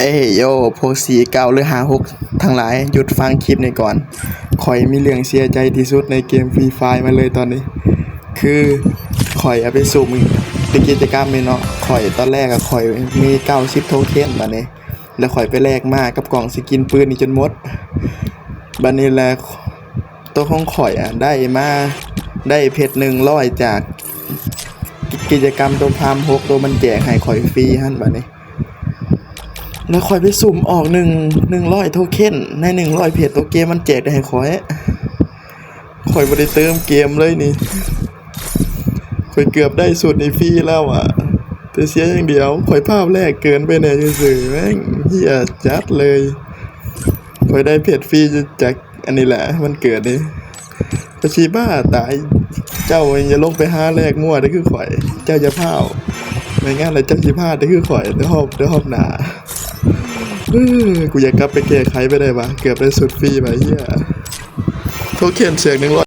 ເອໂຢ ພວກສີ່ເກົ້າ ຫຼື ຫ້າຫົກ ທັງຫຼາຍ, ຢຸດຟັງຄລິບນີ້ກ່ອນ. ຂ້ອຍມີເລື່ອງເສຍໃຈທີ່ສຸດໃນເກມຟຣີຟາຍມາເລີຍຕອນນີ້. ຄືຂ້ອຍເອົາໄປສຸ່ມເປັນກິດຈະກຳນີ້ເນາະ. ຂ້ອຍ ຕອນແລກອະ ຂ້ອຍມີເກົ້າສິບໂທເຄັນບາດນີ້, ແລ້ວຂ້ອຍໄປແລກມາກັບກ່ອງສະກິນປືນນີ້ຈົນໝົດ. ບາດນີ້ແຫຼະ ໂຕຂອງຂ້ອຍອະ ໄດ້ມາ ໄດ້ເພັດໜຶ່ງຮ້ອຍຈາກກິດຈະກຳໂຕພາມຫົກ ໂຕມັນແຈກໃຫ້ຂ້ອຍຟຣີຫັ້ນບາດນີ້. ແລ້ວຂ້ອຍໄປສຸ່ມອອກໜຶ່ງ ໜຶ່ງຮ້ອຍໂທເຄັນ ໃນໜຶ່ງຮ້ອຍເພັດ ໂຕເກມມັນແຈກໄດ້ໃຫ້ຂ້ອຍ. ຂ້ອຍບໍ່ໄດ້ເຕີມເກມເລີຍນີ້. ຂ້ອຍເກືອບໄດ້ຊຸດນີ້ຟຣີແລ້ວອະ ແຕ່ເສຍຢ່າງດຽວ ຂ້ອຍພາບແລກເກີນໄປແດ່ຊື່ໆ. ແມ່ງເຫຍຈັດເລີຍ. ຂ້ອຍໄດ້ເພັດຟຣີຈາກອັນນີ້ແຫຼະ ວັນເກີດນີ້. ຂ້ອຍຊິບ້າຕາຍ. ເຈົ້າຢ່າລົງໄປຫາແລກມົ້ວເດ້ຄືຂ້ອຍ, ເຈົ້າຢ່າພ້າວ. ບໍ່ຊັ້ນແລ້ວເຈົ້າຊິພາດເດ້ຄືຂ້ອຍ ໃນຮອບ ໃນຮອບໜ້າ. ເອີ ກູຢາກກັບໄປແກ້ໄຂໄປໄດ້ຫວາ ເກືອບໄດ້ຊຸດຟຣີຫວາເຫຍ. ໂທເຄັນເສກໜຶ່ງຮ້